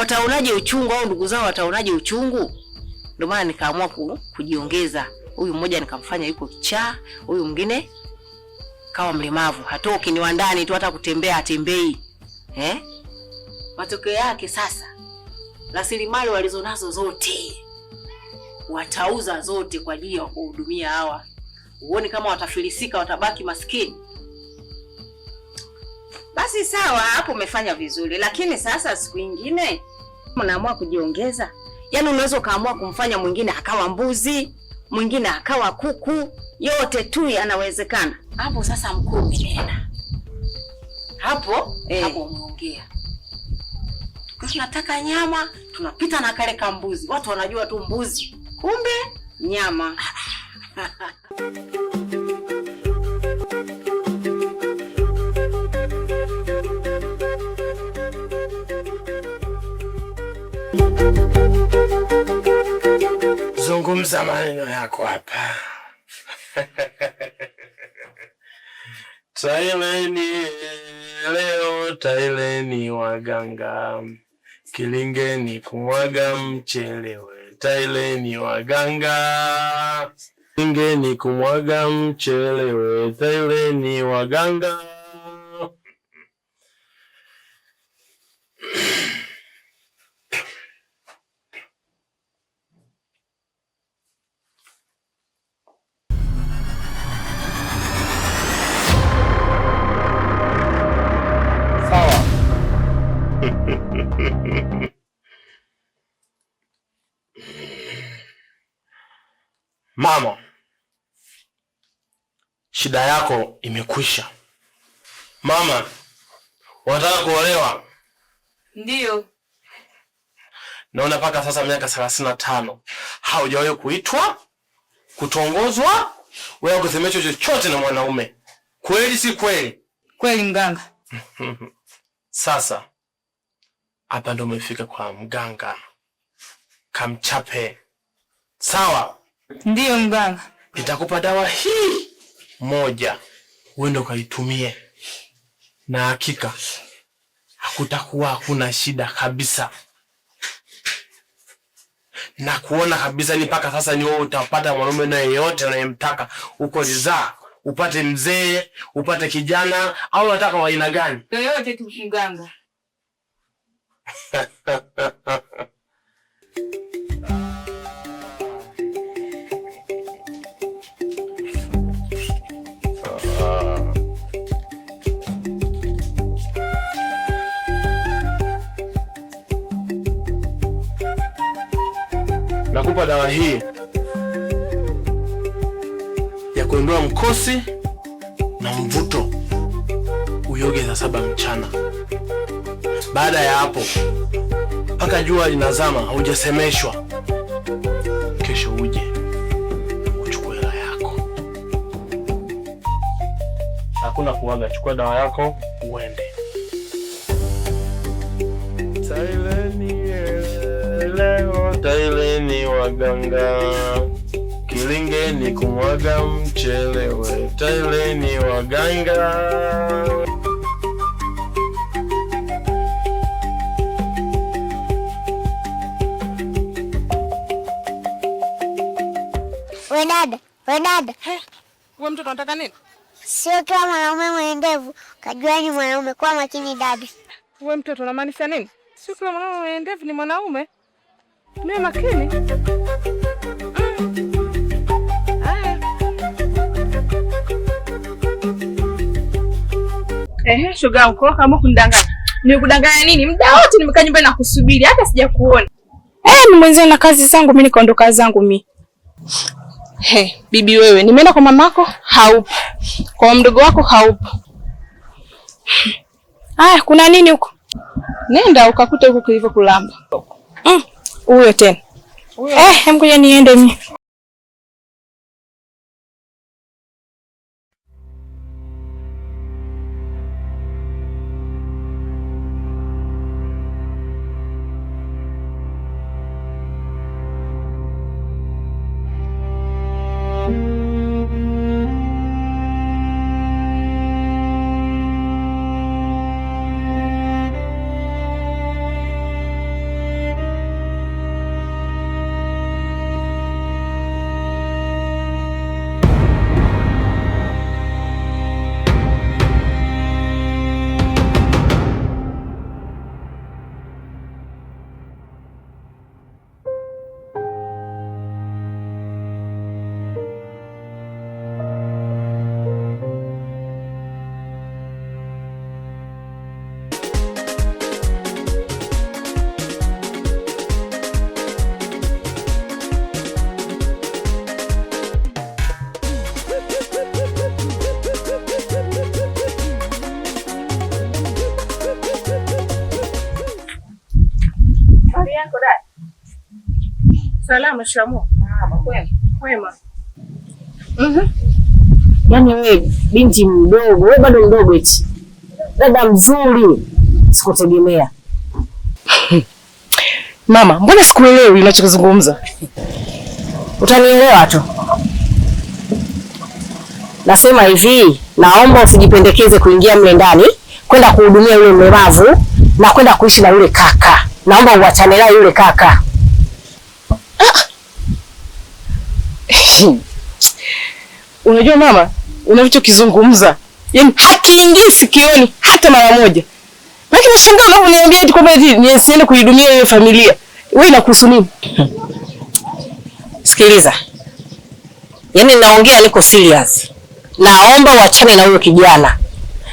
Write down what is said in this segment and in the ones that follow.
Wataonaje uchungu au ndugu zao wataonaje uchungu? Ndio maana nikaamua kujiongeza. Huyu mmoja nikamfanya yuko kichaa, huyu mwingine kawa mlemavu, hatoki, ni wa ndani tu, hata kutembea hatembei. Eh? Matokeo yake sasa rasilimali walizonazo zote watauza zote kwa ajili ya kuhudumia hawa. Huoni kama watafilisika, watabaki maskini? Basi sawa, hapo umefanya vizuri, lakini sasa siku ingine mnaamua kujiongeza. Yaani unaweza ukaamua kumfanya mwingine akawa mbuzi, mwingine akawa kuku, yote tu yanawezekana. Hapo sasa mkuu umenena. Hapo Eh. hapo umeongea. Tukiwa tunataka nyama, tunapita na kale kambuzi. Watu wanajua tu mbuzi. Kumbe nyama. Zungumza maneno yako hapa. Taileni leo, taileni waganga, kilingeni kumwaga mchelewe. Taileni waganga, kilingeni kumwaga mchelewe. Taileni waganga. Sawa. Mama, shida yako imekwisha. Mama, unataka kuolewa? Ndiyo. Naona mpaka sasa miaka 35 haujawahi kuitwa, kutongozwa, wewe kusemeshwa chochote na mwanaume. Kweli si kweli? Kweli mganga. Sasa hapa ndo umefika kwa mganga, kamchape. Sawa? Ndiyo mganga. Nitakupa dawa hii moja, uende ukaitumie, na hakika hakutakuwa hakuna shida kabisa. Na kuona kabisa ni mpaka sasa ni wewe utapata mwanaume na yeyote unayemtaka uko ridhaa, upate mzee, upate kijana, au unataka wa aina gani? Yoyote tu mganga. Nakupa dawa hii ya kuondoa mkosi na mvuto, uyoge saa 7 mchana. Baada ya hapo mpaka jua linazama haujasemeshwa, kesho uje uchukue hela yako. Hakuna kuaga, chukua dawa yako uende. Taileni leo, taileni waganga, kilingeni kumwaga mchelewe. Taileni waganga. We dada, we dada. He, wewe mtoto unataka nini? Sio kila mwanaume mwenye ndevu kajua ni mwanaume. Kuwa makini dada. Wewe mtoto unamaanisha nini? Sio kila mwanaume mwenye ndevu ni mwanaume. Mimi makini. Haya. Ehe, shoga yangu, kama kunidanganya. Nimekudanganya nini? Muda wote nimekaa nyumbani na kusubiri hata sijakuona. Mimi mwenzio na kazi zangu mimi nikaondoka zangu mimi. He, bibi wewe, nimeenda kwa mamako haupo. Kwa mdogo wako haupo. Aya, kuna nini huko? Nenda ukakute huko kilivyo kulamba. Huyo tena. Hem kuja niende mimi. Salama, shikamoo. Kwema. Kwema. Yaani wewe binti mdogo, wewe bado mdogo eti. Dada mzuri, sikutegemea. Mama, mbona sikuelewi unachozungumza? Utanielewa tu. Nasema hivi, naomba usijipendekeze kuingia mle ndani, kwenda kuhudumia yule mlemavu na kwenda kuishi na yule kaka. Naomba uachane naye yule kaka. Unajua mama, unachokizungumza yaani hakiingii sikioni hata mara moja. Maana nashangaa unavyoniambia eti kwamba eti nisiende kuihudumia ile familia. Wewe inakuhusu nini? Sikiliza. Yaani naongea niko serious. Naomba uachane na huyo kijana.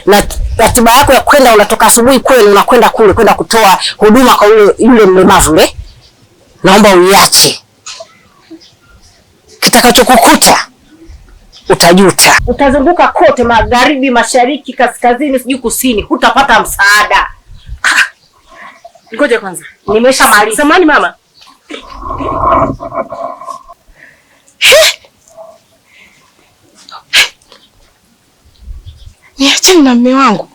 Na ratiba yako ya kwenda, unatoka asubuhi kwenu unakwenda kule kwenda kutoa huduma kwa yule mlemavu yule. Naomba uiache. Kitakachokukuta utajuta. Utazunguka kote, magharibi, mashariki, kaskazini, sijui kusini, hutapata msaada. Ngoja kwanza. Nimeshamaliza. Samahani mama. Niachane na mume wangu.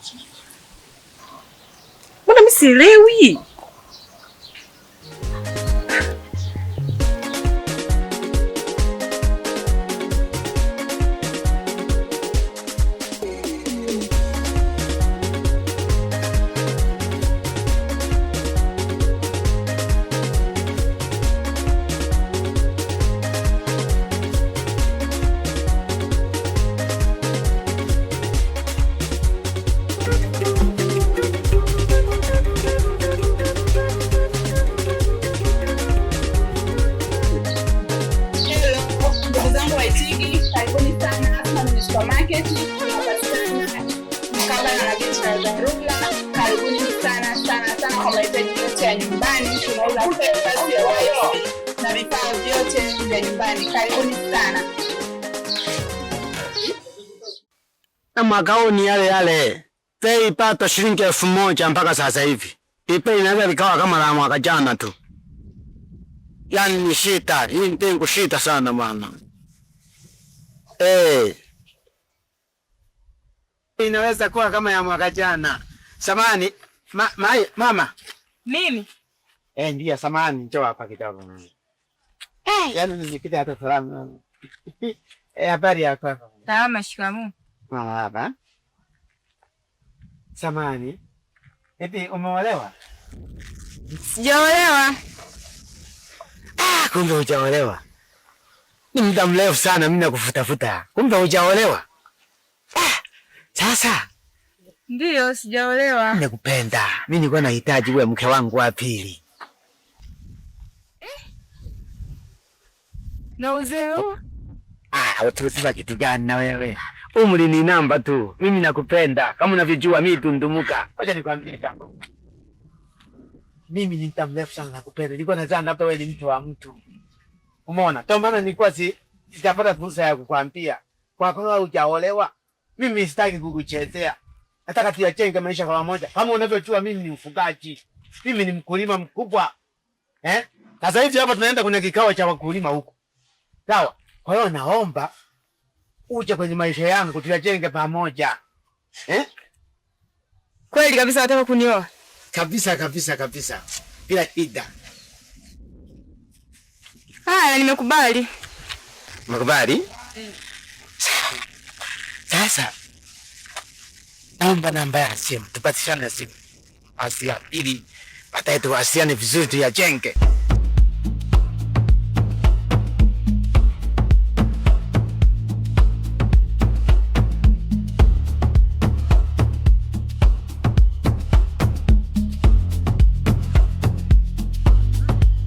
Mbona mimi sielewi? Ndugu zangu wa Itigi, karibuni sana hapa supermarket. Tunapatikana mkabala na geti la dharura. Karibuni sana sana sana kwa mahitaji yote ya nyumbani. Tunauza pasi ya wipes na vifaa vyote vya nyumbani. Karibuni sana. Na mwaka huu ni yale yale. Bei pato shilingi 1000 mpaka sasa hivi. Ipe inaweza likawa kama la mwaka jana tu. Yaani ni shida, hii ndio shida sana bwana. Inaweza kuwa kama ya mwaka jana. Samani, mama. Nini? Ndio samani, njoo hapa kidogo mama. Yaani nijikite hata salamu mama. Habari yako hapa? Salama, shikamoo. Mama hapa. Samani. Eti umeolewa? Sijaolewa. Kumbe hujaolewa. Ni muda mrefu sana mimi nakufutafuta. Kumbe hujaolewa. Sasa. Ndio, sijaolewa. Nimekupenda. Mimi nilikuwa nahitaji uwe mke wangu wa pili. Na uzee huu? Utusema kitu gani na wewe? Umri ni namba tu. Mimi nakupenda. Kama unavyojua mimi tundumuka. Ngoja nikwambie jambo. Mimi ni mtu mrefu sana nakupenda. Nilikuwa nadhani labda wewe ni mtu wa mtu. Umeona? Ndio maana nilikuwa sijapata fursa ya kukwambia. Kwa kuwa hujaolewa, mimi sitaki kukuchezea. Nataka tuyajenge maisha kwa pamoja. Kama unavyojua mimi ni mfugaji. Mimi ni mkulima mkubwa. Sasa hivi hapa tunaenda kwenye kikao cha wakulima huko. Sawa? Kwa hiyo naomba uje kwenye maisha yangu tuyajenge pamoja. Kweli kabisa unataka kunioa? Kabisa kabisa kabisa. Bila shida. Haya, nimekubali. Umekubali? Sasa naomba namba ya simu, tupatishane simu. Asia ili baadaye tuwasiliane vizuri tuyajenge.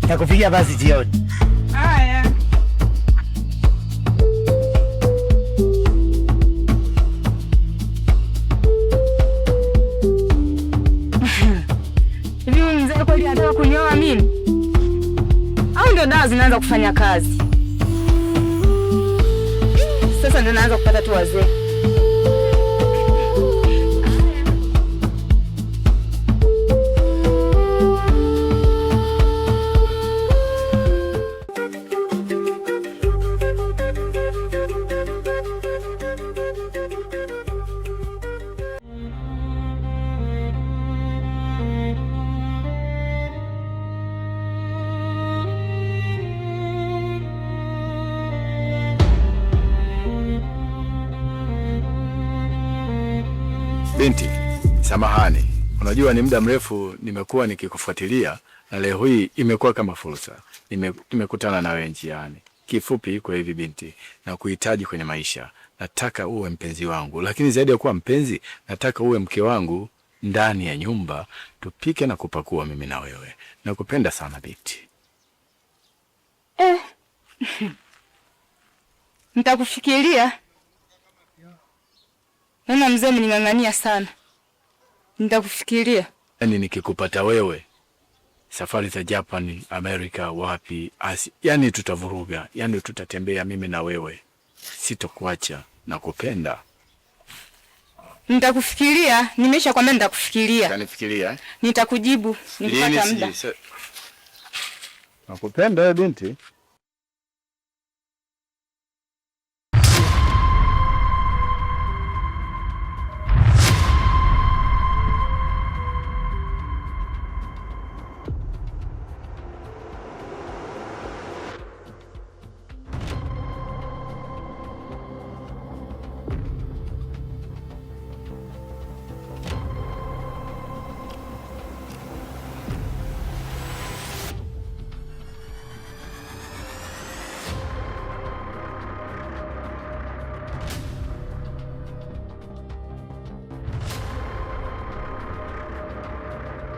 Nakupigia basi jioni. Haya. Hivi mzee kweli anataka kunioa mimi? Au ndio dawa zinaanza kufanya kazi? Sasa ndio naanza kupata tu wazee. Binti, samahani. Unajua ni muda mrefu nimekuwa nikikufuatilia na leo hii imekuwa kama fursa. Nimekutana na wewe njiani. Kifupi iko hivi binti, nakuhitaji kwenye maisha. Nataka uwe mpenzi wangu, lakini zaidi ya kuwa mpenzi, nataka uwe mke wangu ndani ya nyumba, tupike na kupakua mimi na wewe. Nakupenda sana binti. Eh. Nitakufikiria. Naona mzee amening'ang'ania sana. Nitakufikiria. Yaani nikikupata wewe, safari za Japan, Amerika, wapi, Asia, yani tutavuruga, yani tutatembea mimi na wewe. Sitokuacha, nakupenda. Nitakufikiria, nimesha kwambia nitakufikiria. Utanifikiria, eh? Nitakujibu nikipata muda. Nakupenda wewe binti.